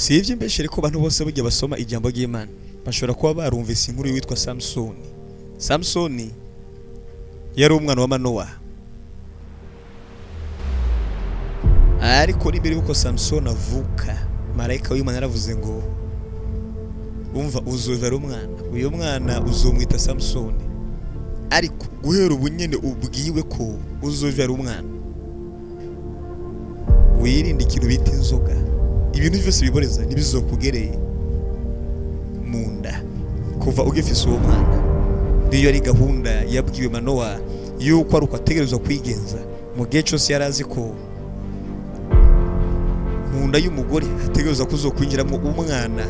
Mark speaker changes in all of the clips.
Speaker 1: Si iby'imbeshere ko abantu bose burya basoma ijambo ry'Imana bashobora kuba barumvise inkuru y'uwitwa Samusoni. Samusoni yari umwana wa Manowa, ariko n'imbere y'uko Samusoni avuka, marayika w'Imana yaravuze ngo umva, uzovera umwana, uyu mwana uzomwita Samusoni, ariko guhera ubu nyene ubwiwe ko uzovera umwana, wirinde ikintu bita inzoga, ibintu byose biboreza ntibizokugereye mu nda kuva ugifise uwo mwana. Niyo ari gahunda yabwiwe Manowa yuko ari uko ategerezwa kwigenza mu gihe cyose yari azi ko mu nda y'umugore hategerezwa kuzokwinjiramo umwana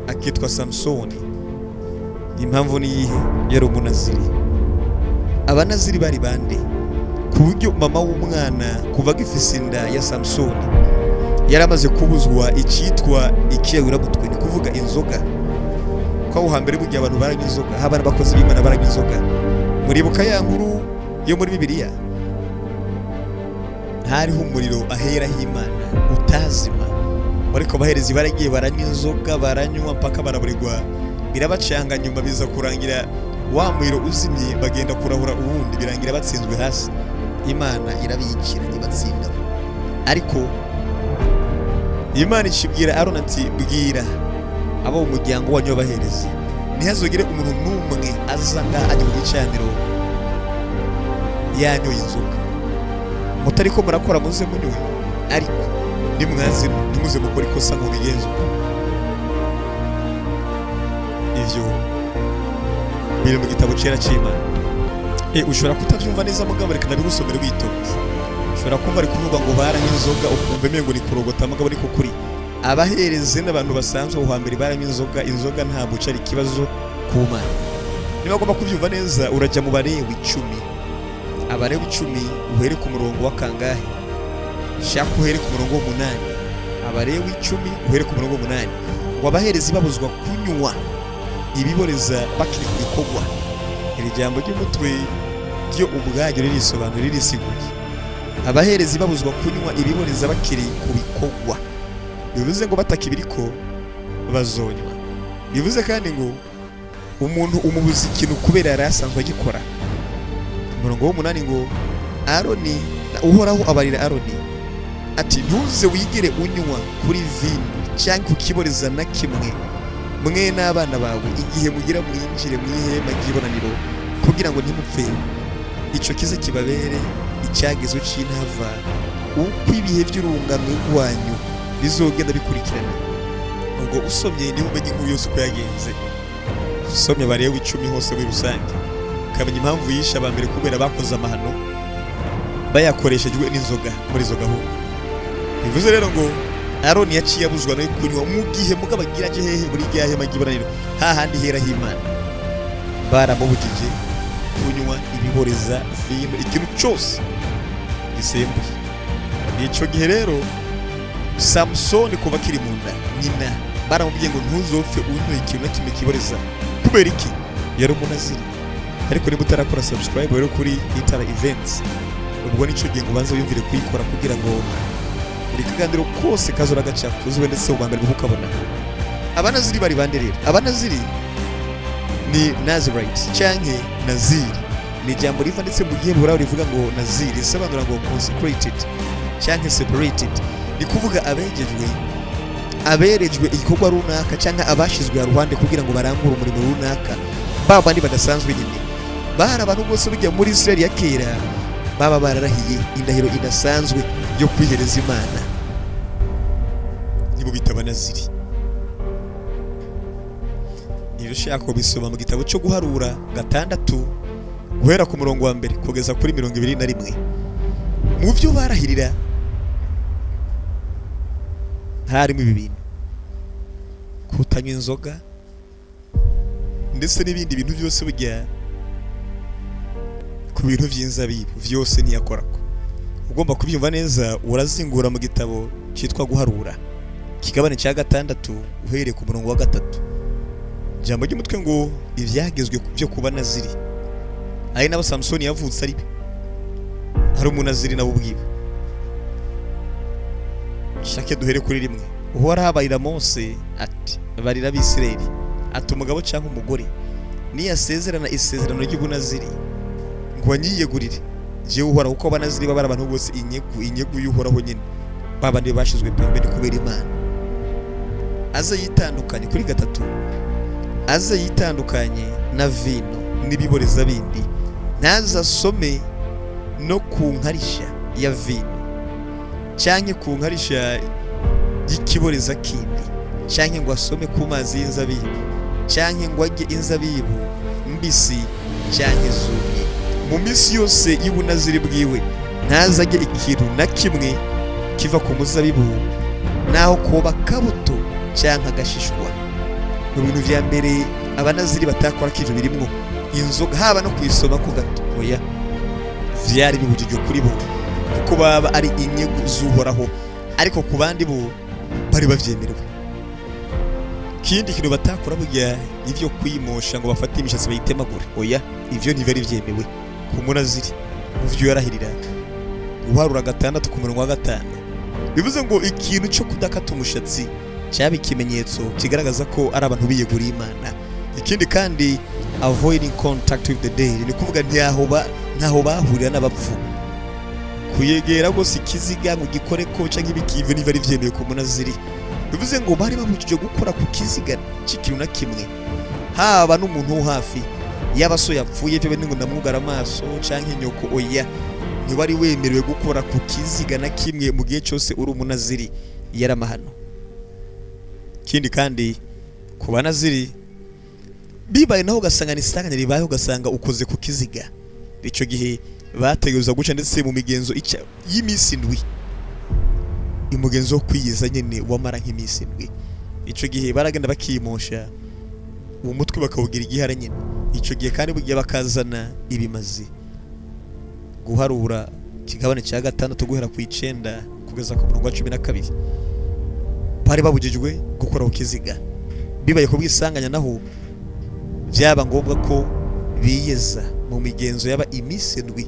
Speaker 1: akitwa Samusoni. Impamvu ni iyihe? Yari umunaziri. Abanaziri bari bande? Ku buryo mama w'umwana kuva agifise inda ya Samusoni yari amaze kubuzwa icyitwa ikiyayuramutwe, ni kuvuga inzoga. Ko aho hambere burya abantu baranywa inzoga, haba n'abakozi b'Imana baranywa inzoga. Muribuka ya nkuru yo muri Bibiliya, hariho umuriro ahera h'Imana utazima, ariko abaherezi baragiye baranywa inzoga, baranywa mpaka baraburirwa, birabacanga, nyuma biza kurangira wa muriro uzimye, bagenda kurahura uwundi, birangira batsinzwe hasi. Imana irabikira ibatsinda. Ariko Imana ikibwira Aroni ati bwira abo mu muryango wanyu w'abaherezi, ntihazogere umuntu n'umwe aza ngaha ajya ku gicaniro yanyoye inzoga. Mutariko murakora muze munywe, ariko nimwaze ntimuze mukora ikosa ngo bigenze uko. Ivyo biri mu gitabo cera c'Imana. Ushobora kutavyumva neza mugabo reka ndabigusomere witonze. Ushobora kumva ari kuvuga ngo baranywa inzoga ukumva umengo ni kurogota, mugabo niko kuri. Abaherezi n'abantu basanzwe aho hambere baranywa inzoga, inzoga ntabwo cari ikibazo ku Mana. Niba ugomba kubyumva neza urajya mu Balewi 10. Abalewi 10 uhere ku murongo wa kangahe? Shaka uhere ku murongo w'8. Abalewi 10 uhere ku murongo w'8. Ngo abaherezi babuzwa kunywa ibiboreza bakiri ku bikorwa. Iri jambo ry'umutwe ryo ubwaryo ririsobanura, ririsiguye. Abaherezi babuzwa kunywa ibiboreza bakiri ku bikorwa, bivuze ngo batakibiriko bazonywa. Bivuze kandi ngo umuntu umubuza ikintu kubera yari asanzwe agikora. Umurongo w'8 ngo Aroni, Uhoraho abarira Aroni ati ntuze wigere unywa kuri vino cyangwa kukiboreza na kimwe mwe n'abana bawe igihe mugira mwinjire mu ihema ry'ibonaniro, kugira ngo ntimupfe. Ico kize kibabere icyagezo c'intava uko ibihe by'urungano rwanyu bizogenda bikurikirana. Ubwo usomye niba umenye inkuru yose uko yagenze. Usomye Abalewi 10 hose muri rusange ukamenya impamvu yishe aba mbere kubera bakoze amahano bayakoreshejwe n'inzoga muri izo gahunda. Bivuze rero ngo Aroni yaciye abuzwa no kunywa mu gihe mugabo agira aje hehe muri rya hema ry'ibonaniro, hahandi hera h'Imana. Baramubujije kunywa ibiboreza, vino, ikintu cyose gisembuye. Ico gihe rero Samusoni kuva akiri mu nda nyina baramubwiye ngo ntuzopfe unyoye ikintu na kimwe kiboreza. Kubera iki? Yari umunaziri. Ariko niba utarakora subscribe rero kuri Itara Events, ubwo nico gihe ngo ubanze wiyumvire kuyikora kugira ngo buri kaganiro kose kazora gaca kuziwe ndetse ubwa mbere ukabona. Abanaziri bari bande rero? Abanaziri ni Nazirite canke Naziri. Ni ijambo riva ndetse mu gihe buraho rivuga ngo Naziri, risobanura ngo consecrated canke separated. Ni kuvuga abegejwe, aberejwe igikorwa runaka canke abashizwe ruhande kugira ngo barangure umurimo runaka. Ba bandi badasanzwe nyine. Bari abantu bose bijya muri Israel ya kera baba bararahiye indahiro idasanzwe yo kwihereza Imana, nibo bita Abanaziri. Ibyo ushaka kubisoma mu gitabo cyo guharura 6 guhera ku murongo wa 1 kugeza kuri 21. Mu byo barahirira harimo ibi bintu: kutanywa inzoga ndetse n'ibindi bintu byose bijya ku bintu by'inzabibu byose ntiyakorako. Ugomba kubyumva neza urazingura mu gitabo cyitwa Guharura, kigabane cya 6 uhereye ku murongo wa 3. Ijambo ry'umutwe ngo ibyagezwe byo kuba Naziri. Ari nabo Samusoni yavutse ari hari umunaziri nabo ubwiwe. Shake duhere kuri 1. Uhoraho abarira Mose ati: "Barira Abisirayeli ati: Umugabo cyangwa umugore niyasezerana isezerano ry'ubunaziri ngo banyiyegurire jewe Uhoraho," kuko abanaziri baba ari abantu bose inyegu, inyegu y'Uhoraho nyine, babandi bashizwe pembeni kubera Imana, aze yitandukanye, kuri gatatu, aze yitandukanye na vino n'ibiboreza bindi, ntazasome no ku nkarisha ya vino canke ku nkarisha y'ikiboreza kindi, canke ngo asome ku mazi y'inzabibu, canke ngo arye inzabibu mbisi canke zumye. Mu minsi yose y'ubunaziri bwiwe ntazarye ikintu na kimwe kiva ku muzabibu, naho koba kabuto canke agashishwa. Mu bintu vya mbere abanaziri batakora kivyo birimwo inzoga, haba no kuyisoma ko gato, oya, vyari bibujijwe kuri bo kuko baba ari inyegu z'Uhoraho, ariko ku bandi bo bari bavyemerewe. Ikindi kintu batakora burya, ivyo kwimosha ngo bafate imishatsi bayitemagure, oya, ivyo ntivyari vyemewe ku munaziri mu vyo yarahirira. Guharura 6 ku murongo wa 5. Bivuze ngo ikintu cyo kudakata umushatsi cyaba ikimenyetso kigaragaza ko ari abantu biyeguriye Imana. Ikindi kandi, avoiding contact with the dead, ni kuvuga ntaho bahurira n'abapfu, kuyegera rwose ikiziga ngo gikore ko canke ibiki, ivyo ntivyari vyemewe ku munaziri. Bivuze ngo bari babujijwe gukora ku kiziga c'ikintu na kimwe, haba n'umuntu wo hafi, yaba so yapfuye, byo ngo ndamwugara amaso canke nyoko, oya, ntiwari wemerewe gukora ku kiziga na kimwe mu gihe cyose uri umunaziri, yari amahano. Ikindi kandi, ku banaziri bibaye naho ugasanga ni isanganya ribaye, ugasanga ukoze ku kiziga, icyo gihe bategerezwa guca ndetse mu migenzo y'iminsi 7, umugenzo wo kwiyeza nyine wamara nk'iminsi 7. Icyo gihe baragenda bakimosha uwo mutwe, bakawugira igihara nyine. Icyo gihe kandi bugiye bakazana ibimazi. Guharura ikigabane cya 6 guhera ku 9 kugeza ku murongo wa 12. Bari babujijwe gukora ku kiziga. Bibaye ku bwisanganya naho, byaba ngombwa ko biyeza mu migenzo yaba iminsi 7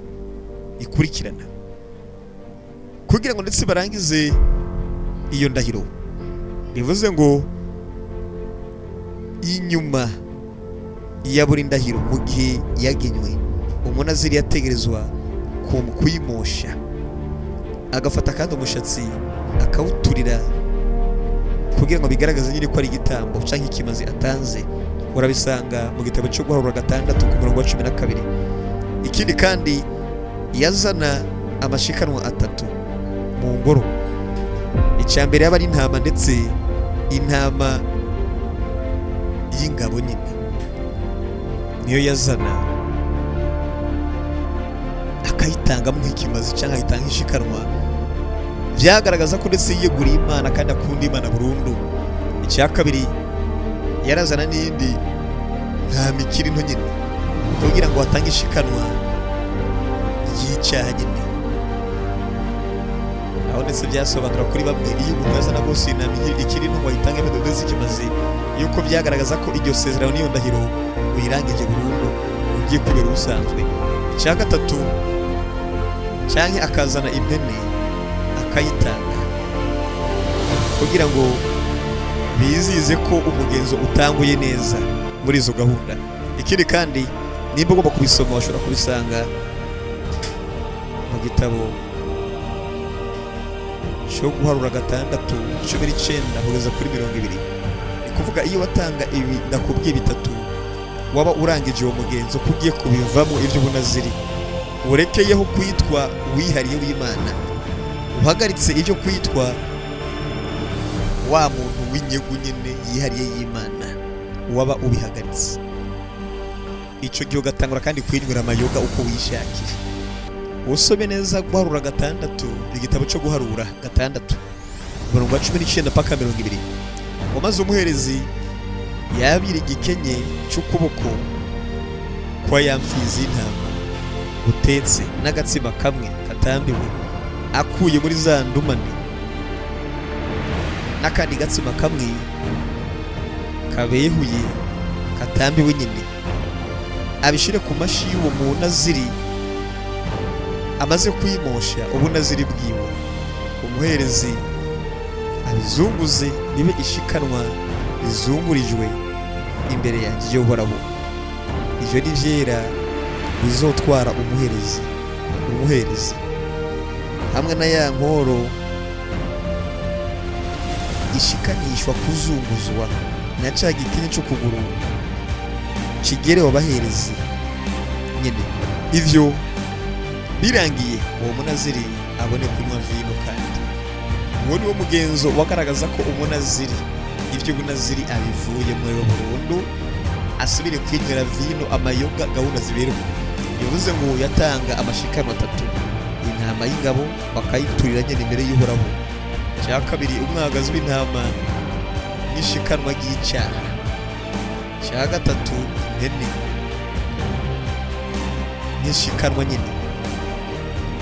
Speaker 1: ikurikirana kugira ngo ndetse barangize iyo ndahiro. Bivuze ngo inyuma ya buri ndahiro mu gihe yagenywe, umunaziri yategerezwa kuyimosha, agafata kandi umushatsi akawuturira kugira ngo bigaragaze nyine ko ari igitambo cyangwa ikimazi atanze. Urabisanga mu gitabo cyo Guharura 6 ku murongo wa 12. Ikindi kandi, yazana amashikanwa atatu mu ngoro. Icya mbere yaba ari intama, ndetse intama y'ingabo nyine niyo yazana, akayitangamo nk'ikimazi cyangwa akayitanga nk'ishikanwa, byagaragaza ko ndetse yiyeguriye Imana kandi akunda Imana burundu. Icya kabiri, yarazana n'iyindi ntama ikiri nto nyine kugira ngo hatange ishikanwa ry'icyaha nyine. Aho ndetse byasobanura kuri bamwe, iyo umuntu yazana rwose intama ikiri nto ngo ayitange dodozi ikimazi, yuko byagaragaza ko iryo sezerano n'iyo ndahiro uyirangije burundu, ugiye kubera ubusanzwe. Icya gatatu, cyangwa akazana impene akayitanga kugira ngo bizize ko umugenzo utanguye neza muri izo gahunda. Ikindi kandi, nimba ugomba kubisoma, washobora kubisanga mu gitabo cyo Guharura 6 19 kugeza kuri 20. Ni kuvuga iyo watanga ibi ndakubwiye bitatu, waba urangije uwo mugenzo ko ugiye kubivamo iby'ubunaziri, urekeyeho kwitwa wihariye w'Imana, uhagaritse ibyo kwitwa wa muntu w'inyegu nyine yihariye y'Imana, waba ubihagaritse. Icyo gihe ugatangura kandi kwinywera amayoga uko wishakiye. Usome neza Guharura 6, igitabo cyo Guharura 6, umurongo wa 19 paka 20. Wamaze umuherezi yabira igikenye cy'ukuboko kwa ya mfizi y'intama utetse n'agatsima kamwe katambiwe akuye muri za ndumane, n'akandi gatsima kamwe kabehuye katambiwe nyine, abishyire ku mashi y'uwo munaziri amaze kuyimosha ubunaziri bwiwe. Umuherezi Abizunguze bibe ishikanwa rizungurijwe imbere yanjye y'Uhoraho. Ivyo ni vyera bizotwara umuherezi hamwe na ya nkoro ishikanishwa kuzunguzwa na ca gikinyi c'ukuguru kigerewe abaherezi nyene. Ivyo birangiye, uwo munaziri abone kunywa vino. Kandi uwo ni wo mugenzo wagaragaza ko umunaziri ivy'ubunaziri abivuyemo rero burundu, asubire kwinywera vino, amayoga, gahunda ziberwa. Bivuze ngo yatanga amashikanwa atatu: intama y'ingabo bakayiturira nyene imbere y'Uhoraho, cya kabiri umwagazi w'intama n'ishikanwa ry'icyaha, cya gatatu impene n'ishikanwa nyine.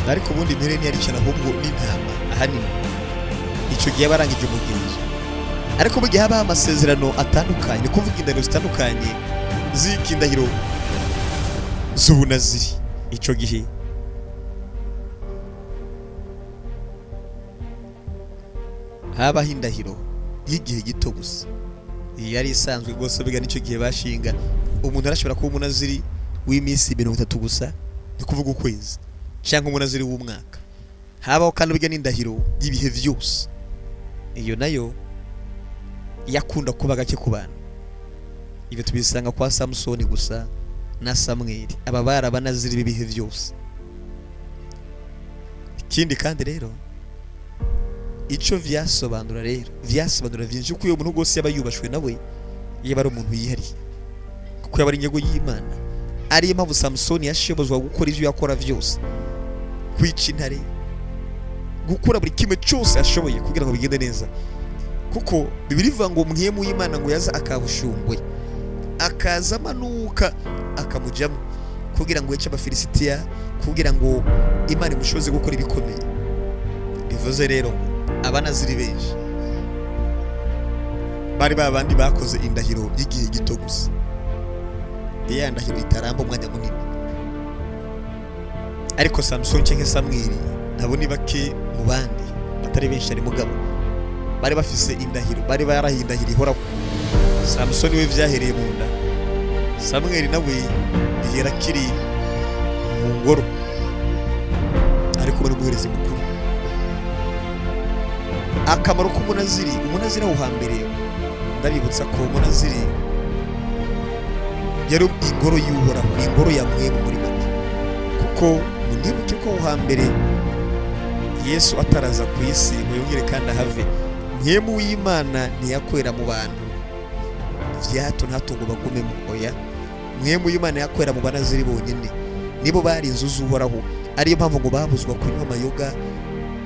Speaker 1: Ariko ubundi impene ntiyari cyane, ahubwo n'intama ahanini. Icyo gihe barangije umugenzo. Ariko mu gihe habaho amasezerano atandukanye, ni kuvuga indahiro zitandukanye z'ikindahiro z'ubunaziri, icyo gihe habaho indahiro y'igihe gito gusa. Iyi yari isanzwe rwose. Biga n'icyo gihe bashinga, umuntu arashobora kuba umunaziri w'iminsi 30 gusa, ni kuvuga ukwezi, cyangwa umunaziri w'umwaka. Habaho kandi burya n'indahiro y'ibihe byose. Iyo nayo yakunda kuba gake ku bantu. Ibyo tubisanga kwa Samusoni gusa na Samweli, aba bari abanaziri b'ibihe byose. Ikindi kandi rero, ico vyasobanura rero, vyasobanura vyinshi, kuko uyo muntu rwose yaba yubashwe nawe, yaba ari umuntu yihariye, kuko yaba ari inyego y'Imana. Ariyo mpamvu Samusoni yashobozwa gukora ivyo yakora vyose, kwica intare, gukora buri kimwe cyose ashoboye kugira ngo bigende neza, kuko Bibiliya ivuga ngo mwemu w'Imana ngo yaza akabushungwe, akaza amanuka akamujamo kugira ngo yice Abafilisitiya, kugira ngo Imana imushoboze gukora ibikomeye. Bivuze rero ngo abanaziri benshi bari babandi bakoze indahiro y'igihe gito gusa, ya ndahiro itaramba umwanya munini. Ariko Samusoni cyangwa Samweli nabo ni bake mu bandi batari benshi, ari mugabo bari bafise indahiro, bari barahiye indahiro ihoraho. Samusoni we vyahereye mu nda, Samweli nawe bihera akiri mu ngoro, ariko bari umuherezi mukuru. Akamaro k'umunaziri, umunaziri aho hambere, ndabibutsa ko umunaziri yari ingoro y'Uhoraho, ingoro ya mwemu muri make, kuko munibuke ko aho hambere Yesu ataraza ku isi ngo yongere kandi ahave, mwemu w'Imana ntiyakorera mu bantu vya hato na hato ngo bagumemo. Oya, mwemu w'Imana yakorera mu banaziri bonyine, nibo bari inzu z'Uhoraho. Ariyo mpamvu ngo babuzwa kunywa amayoga,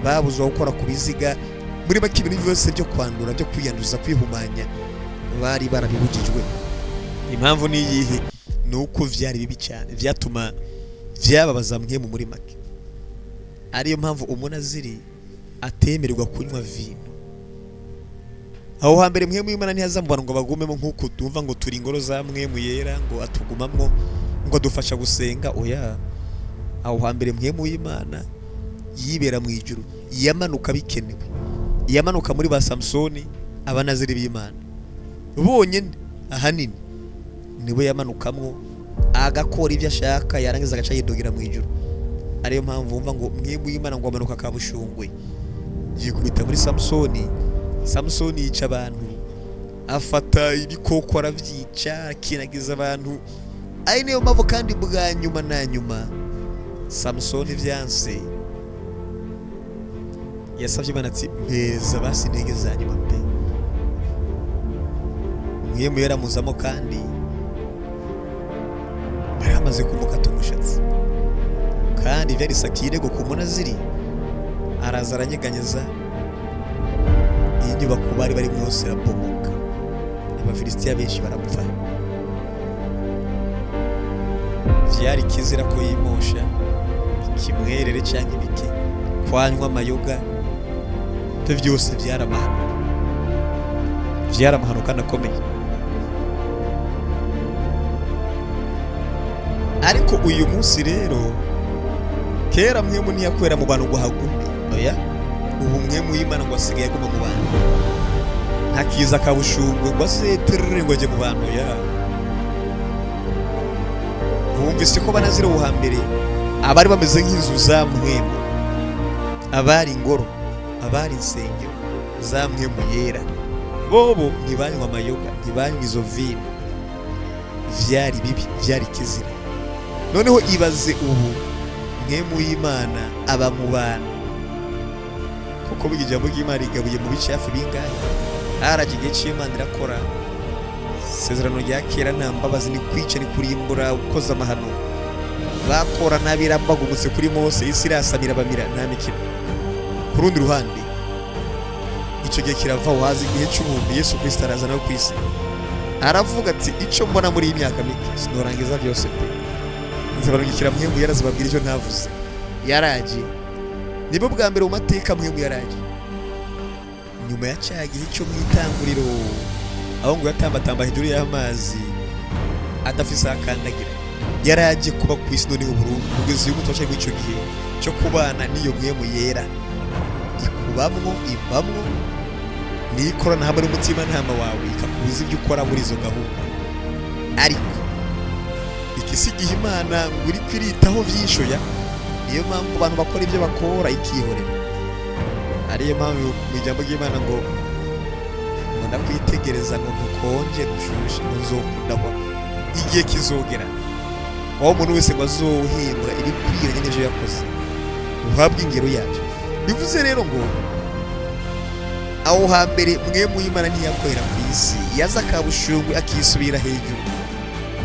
Speaker 1: babuzwa gukora ku biziga, muri make ibintu byose byo kwandura, byo kwiyanduza, kwihumanya, bari barabibujijwe. Impamvu ni iyihe? Ni uko vyari bibi cyane, vyatuma vyababaza mwemu muri make. Ariyo mpamvu umunaziri atemererwa kunywa vino. Aho hambere mwemu w'Imana ntiyaza mu bantu ngo bagumemo, nk'uko tumva ngo turi ingoro za mwemu yera, ngo atugumamwo, ngo adufasha gusenga. Oya, aho hambere mwemu w'Imana yibera mu ijuru, yamanuka bikenewe, yamanuka muri ba Samusoni, abanaziri b'Imana bonyine ahanini nibo yamanukamwo, agakora ibyo ashaka, yarangiza agaca yidogera mu ijuru. Ariyo mpamvu wumva ngo mwemu w'Imana ngo amanuka kabushungwe, yikubita muri Samusoni. Samusoni yica abantu, afata ibikoko aravyica, akinagiza abantu. Ari niyo mpamvu kandi bwa nyuma na nyuma Samusoni vyanse, yasavye Imana ati mpeza basi intege za nyuma pe. Mwemu yaramuzamo, kandi bari bamaze kumukata umushatsi, kandi vyari sakirego ku munaziri. Araza aranyeganyeza iyi nyubako bari barimo yose irabomoka, Abafilisitiya benshi barapfa. Vyari kizira ko yimosha ikimwerere canke ibiki, kwanywa amayoga, ibyo byose vyari amahano, vyari amahano kandi akomeye. Ariko uyu munsi rero, kera mwemu ntiyakwera mu bantu ngo hagume, oya, Ubu Mpwemu y'Imana ngo asigaye aguma mu bantu, ntakiza kabushungwe ngo azeterere ngo ajye mu bantu. Ya wumvise ko banazira uwo hambere abari bameze nk'inzu za Mpwemu, abari ingoro, abari insengero za Mpwemu Yera, bobo ntibanywa amayoga, ntibanywa izo vino, vyari bibi, vyari kizira. Noneho ibaze ubu Mpwemu y'Imana aba mu bantu, kuko burya ijambo ry'Imana rigabuye mu bice hafi bingahe. Haraje igihe c'Imana irakora. Isezerano rya kera nta mbabazi, ni kwica, ni kurimbura, ukoza amahano. Bakora nabi, irambagumutse kuri Mose, isi irasamira bamira, nta mikino. Ku rundi ruhande, icyo gihe kirava, waza igihe cy'ubuntu. Yesu Kristo araza nawe ku isi, aravuga ati: "Icyo mbona muri iyi myaka mike sinorangiza byose pe, nzabarungikira Mpwemu Yera azababwira icyo ntavuze." Yaraje, nibwo bwa mbere mu mateka Mpwemu yaraje nyuma ya cya gihe cyo mu itanguriro, aho ngo yatambatamba hejuru y'amazi adafise aho akandagira. Yaraje kuba ku isi noneho burundu. Kugeza uyu munsi muri icyo gihe cyo kubana n'iyo Mpwemu Yera, ikubamwo, ibamwo, niyo ikorana hamwe n'umutima ntama wawe, ikakubuza ibyo ukora muri izo gahunda. Ariko iki si igihe Imana ngo iri kwiritaho byishoya. Niyo mpamvu abantu bakora ibyo bakora ikihorera. Ariyo mpamvu mu ijambo ry'Imana ngo ndakwitegereza ngo ntukonje ntushushe, ngo nzokundagwa. Igihe kizogera aho umuntu wese ngo azohembwa ibikwiranye n'ibyo yakoze, uhabwe ingero yabyo. Bivuze rero ngo aho hambere Mpwemu y'Imana ntiyakorera ku isi, yaza akabushungwe akisubira hejuru.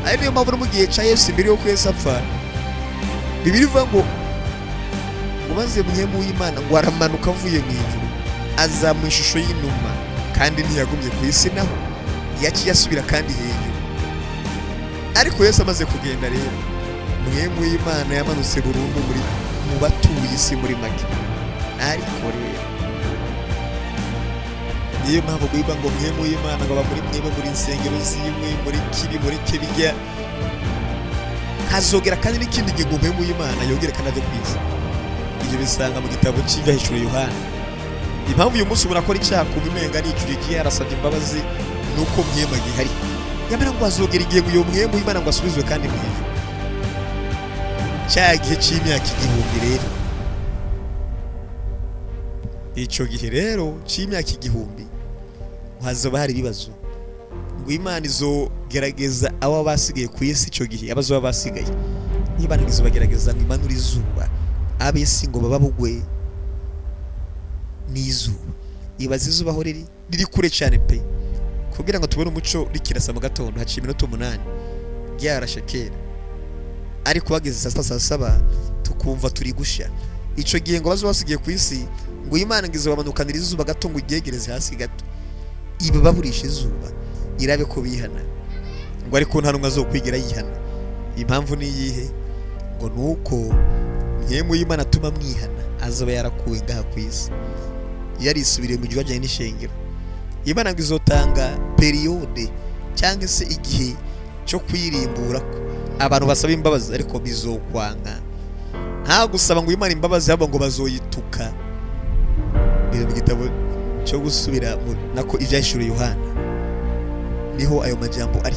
Speaker 1: Ari niyo mpamvu no mu gihe cya Yesu, imbere y'uko Yesu apfa, Bibiliya ivuga ngo maze Mpwemu w'Imana ngo aramanuka avuye mu ijuru, aza mu ishusho y'inuma, kandi ntiyagumye ku isi, naho yaciye asubira kandi hejuru. Ariko Yesu amaze kugenda rero, Mpwemu w'Imana yamanutse burundu muri mu batuye isi muri make. Ariko rero niyo mpamvu biba ngo Mpwemu w'Imana ngo aba muri mwebwe, muri insengero zimwe, muri kibi, muri kibijya hazogera kandi n'ikindi gihe ngo Mpwemu w'Imana yongere kandi ave ku isi. Ibyo bisanga mu gitabo cy'Ibyahishuriwe Yohana. Impamvu uyu munsi umuntu akora icyaha kumva imenga aricura igihe arasabye imbabazi, ni uko Mpwemu agihari. Yamara ngo hazogera igihe ngo iyo Mpwemu w'Imana ngo asubizwe kandi mu ijuru, cya gihe cy'imyaka 1000. Rero icyo gihe rero cy'imyaka 1000 hazoba hari ibibazo, ngo Imana izogerageza abo basigaye ku isi. Icyo gihe abazoba basigaye, Imana izobagerageza ngo imanure izuba, ab'isi ngo baba bugwe n'izuba. Ibaze izuba aho riri, riri kure cyane pe. Kugira ngo tubone umuco rikirasa mu gatondo, haciye iminota 8 ryarashe kera, ariko bageze saa 6, saa 7, tukumva turi gushya. Icyo gihe ngo bazoba basigaye ku isi, ngo Imana ngo izobamanukanira izuba gato, ngo iryegereze hasi gato, ibababurisha izuba, irabe ko bihana. Ngo ariko nta n'umwe azokwigera yihana. Impamvu ni iyihe? Ngo ni uko Mpwemu y'Imana atuma mwihana azaba yarakuwe ngaha ku isi, yarisubiriye mu gihe wajyanye n'ishengero. Imana ngo izotanga période cyangwa se igihe cyo kwirimbura ko abantu basaba imbabazi, ariko bizokwanga. Nta gusaba ngo Imana imbabazi, ahubwo ngo bazoyituka. Biri mu gitabo cyo gusubira nako Ibyahishuriwe Yohana, niho ayo majambo ari.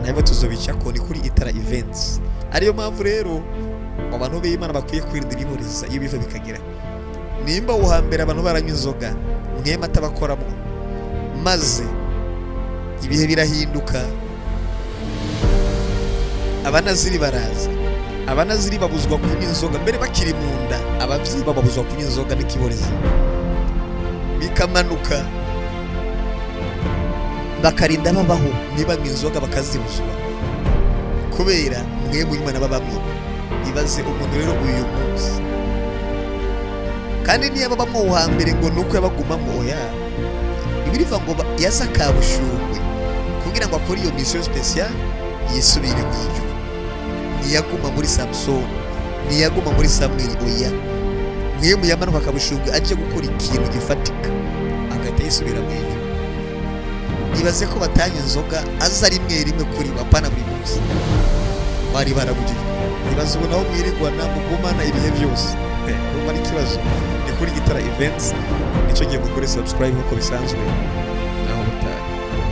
Speaker 1: Nawe tuzobica ko ni kuri Itara Events. Ariyo mpamvu rero abantu b'Imana bakwiye kwirinda ibiboreza iyo biva bikagera. Nimba uwo hambere abantu baranywa inzoga, Mpwemu atabakoramo, maze ibihe birahinduka, abanaziri baraza, abanaziri babuzwa kunywa inzoga mbere bakiri mu nda, ababyeyi bababuzwa kunywa inzoga n'ikiborezi, bikamanuka bakarinda babaho ntibanywe inzoga, bakazibuzwa kubera Mpwemu w'Imana babamwo. Ibaze umuntu rero uyu munsi, kandi niyo babamwo uwo hambere, ngo ni uko yabagumamo? Oya, ibiriva ngo yaza kabushungwe kugira ngo akore iyo mission spéciale, yisubire mu ijuru. Ntiyaguma muri Samusoni, ntiyaguma muri Samweli, oya. Mpwemu yamanuka akabushungwe aje gukora ikintu gifatika, agahita yisubira mu ijuru. Ibaze ko batanya inzoga aza rimwe rimwe kuri bo, apana buri munsi, bari barabujijwe. Ibaze ubu naho mwirigwana mugumana ibihe byose. Urumva ari ikibazo. Ni kuri Gitara Events, nicyo gihe mukore subscribe nkuko bisanzwe.